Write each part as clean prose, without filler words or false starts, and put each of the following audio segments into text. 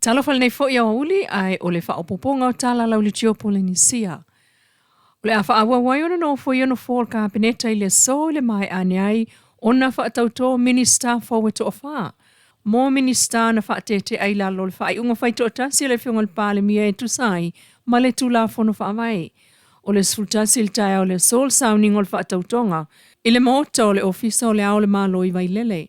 Talofa lenei foi aoauli ae o le faaopoopoga o tala laulitio Polenisia. O le a faaauau ai ona nofoia nofoa o le Kapeneta i le aso i le maea ane ai ona faatautō Minisita fou e toafa. Mo Minisita na faatetea i lalo o le faaiuga faitoatasi a le Afioga i le Palemia e tusa ai ma le Tulafono Faavae. O le 11 i le taeao o le aso le sauniga o le faatautoga i le Maota o le Ofisa o le Ao o le Malo i Vailele.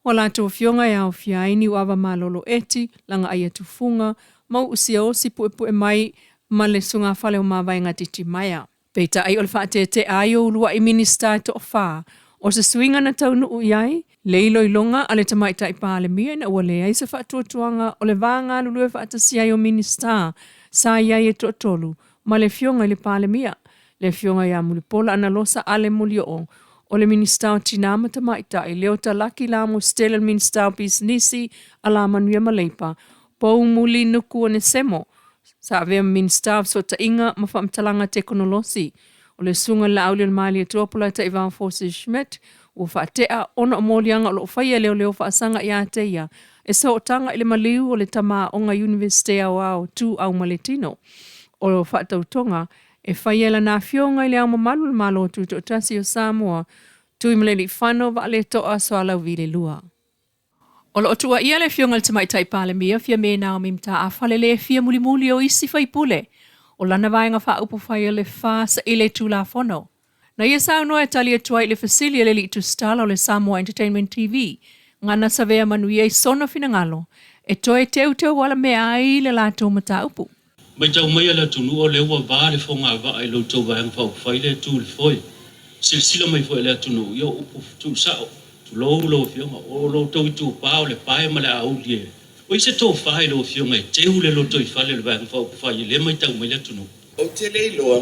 O a latou afioga e aofia ai Niuava Malolo Eti, Lagaaia Tufuga, Mau'u Siaosi Puepue mai ma le Sugafale o Mavaega Titimaea. Peitai o le faatetea ai o uluai Minisita e toafa, o se suiga na taunuu i ai le iloiloga a le Tamaitai Palemia ina ua leai se faatuatuaga o le va galulue faatasi ai o Minisita sa i ai e toatolu ma le Afioga i le Palemia, le Afioga ia Mulipola Anarosa Ale Molioo, o le Minisita o Tinā ma Tamaitai, Leota Laki Lamo Stella le Minisita o Pisinisi, Alamanuia ma Leipa, Poumuli Nuku Onesemo, sa avea ma Minisita o Fesootaiga ma Faamatalaga Tekonolosi, o le Susuga i le Laaulialemalietoa Polataivao Fosi Schmidt, ua faatea ona o moliaga o lo o faia e leoleo faasaga ia te ia e sootaga i le maliu o le tama aoga Iunivesite Aoao Ituau ma le Tino. O faatautoga e faia e lana afioga i Le Ao Mamalu o le Malo Tutoatasi o Samoa, Tuimalealiifano Vaaleto'a Sualauvi II. O lo o tuuaia le Afioga i le Tamaitai Palemia Fiame Naomi Mataafa le le fia mulimuli o isi faipule o lana Vaega Faaupufai o le FAS i le Tulafono. Na ia saunoa e tali atu ai i le fesili a le alii tusitala o le Samoa Entertainment TV, Gana Savea Manuia i sona finagalo e toe teuteu alamea ai le latou mataupu. Matau mai a le atunuu o lea ua va le fogavaa i lo outou Vaega Faaupufai lea e tu i le foe. Silasila mai foi le atunuu, ia o upu tuusao, tulou lau Afioga, o lo outou itupa o le pae ma le auli e. O ai se tofa i lau Afioga e teu le lotoifale o le Vaega Faaupufai e le matau mai le atunuu? Ou te le iloa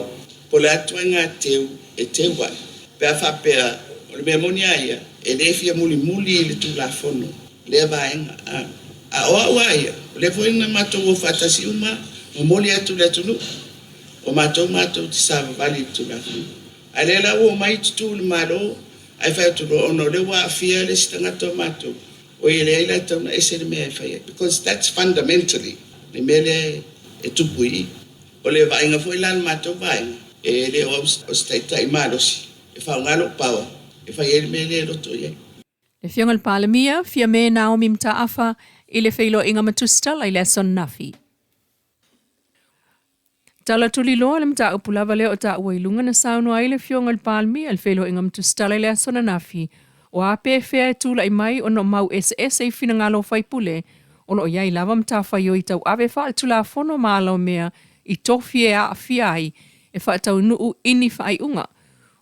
po o le a ituaiga teu e teu ai, pe a faapea o le mea moni lava ia, e le fia mulimuli i le Tulafono lea vaega. A o au lava ia, o lea foi na matou o faatasi uma momoli atu i le atunuu, o matou matou te savavali i le Tulafono. A o lea la ua omai tutu i le Malo ae fai atu loa ona o lea ua aafia le isi tagata o matou, oi e leai la e tatau ona ese le mea e fai ai, because that's fundamentally le mea lea e tupu i i. O le vaaiga foi la a le matou vaega, e le o au o se taitai malosi e faaaoga lou power e fai ai le mea lea e loto i ai. Le Afioga i le Palemia, Fiame Naomi Mataafa i le feiloaiga ma Tusitala i le aso ananafi. Tala tuliloa le mataupu lava lea o taua i luga na saunoa ai le Afioga i le Palemia i le feiloaiga ma Tusitala i le aso ananafi, o a pe fea e tulai mai ona o mau eseese i finagalo o faipule o lo o i ai lava matafaioi tauave faaletulafono ma ala o mea i tofi e aafia ai e faataunuu i ni faaiuga.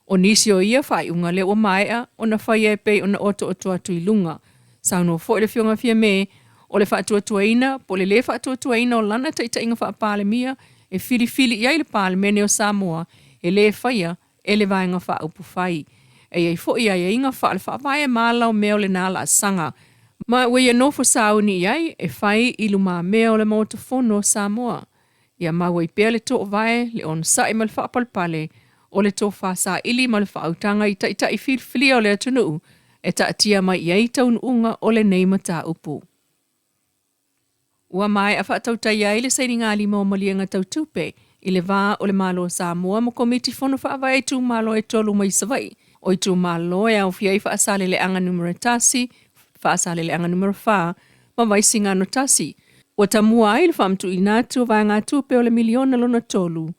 O nisi o ia faaiuga lea ua maea ona faia e pei ona otooto atu i luga. Saunoa foi le Afioga Fiame, o le faatuatuaina po o le lē faatuatuaina o lana taitaiga faa-Palemia e filifili i ai le Palemene o Samoa e lē faia e le Vaega Faaupufai. E i ai foi aiaiga faale-faavae ma ala o mea o lena laasaga ma ua ia nofo sauni i ai e fai i lumamea o le Maota Fono o Samoa. Ia mau ai pea le toovae, le onosai ma le faapalepale o le tofa saili ma le faautaga i taitai filifilia o le atunuu e taatia mai i ai taunuuga o lenei mataupu. Ua maea faatautaia ai le sainigalima o maliega tau tupe i le va o le Malo o Samoa ma Komiti Fono Faavae Itumalo e tolu mai Savaii. O itumalo e aofia ai Faasaleleaga Numera 1, Faasaleleaga Numera 4 ma Vaisigano 1. Ua tamua ai le faamatuuina atu o vaegatupe o le miliona lona tolu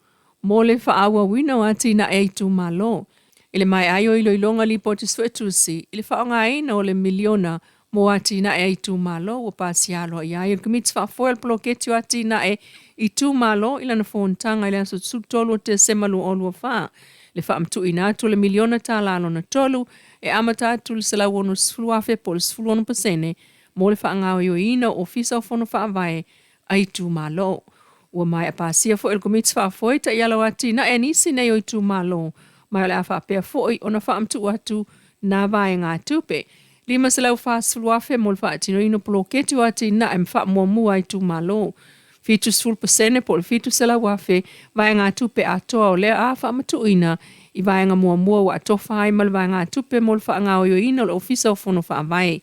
mo le faaauauina o atinae a itumalo. I le maea ai o iloiloga Lipoti Suetusi i le faaaogaina o le miliona mo atinae a itumalo, ua pasia aloaia ai e le Komiti Faafoe o le Poloketi o Atinae Itumalo i lana fonotaga i le aso 13 o Tesema 2024 le faamatuuina atu o le miliona tala lona tolu e amata atu i le $160,000 po o le 16% mo le faagaoioiina o Ofisa o Fono Faavae a itumalo. Ua maea pasia foi e le Komiti Faafoe taiala o atinae a nisi nei o itumalo, ma o le a faapea foi ona faamatuu atu nā vaegatupe $540,000 mo le faatinoina o poloketi o atinae ma faamuamua a itumalo, 70% po o le $700,000 vaegatupe atoa o lea a faamatuuina i vaega muamua ua atofa ai ma le vaegatupe mo le faagaoioiina o le Ofisa o Fono Faavae.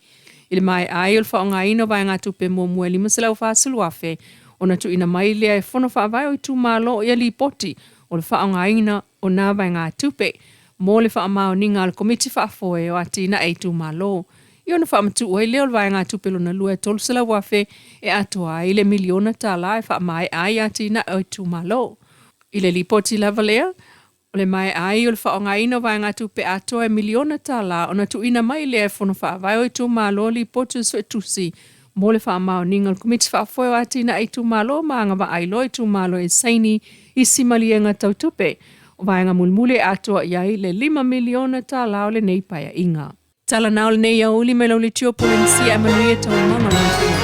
I le maea ai o le faaaogaina o vaegatupe muamua e $540,000 ona tuuina mai lea e Fono Faavae o itumalo ia lipoti o le faaaogaina o na vaegatupe mo le faamaoniga a le Komiti Faafoe o Atinae Itumalo. Ia ona faamatuu ai lea o le vaegatupe lona lua e $300,000 e atoa ai le miliona tala e faamaea ai atinae o itumalo. I le lipoti lava lea, o le maea ai o le faaaogaina o vaegatupe atoa e miliona tala ona tuuina mai lea e Fono Faavae o itumalo lipoti o Suetusi mo le faamaoniga a le Komiti Faafoe o Atinae Itumalo ma agavaa ai loa itumalo e saini isi maliega tau tupe. O vaega mulimuli e atoa i ai le $5 miliona tala o lenei paeaiga. Tala na o lenei aoauli mai lau leitio Polenisia ae manuia taualumaga o le.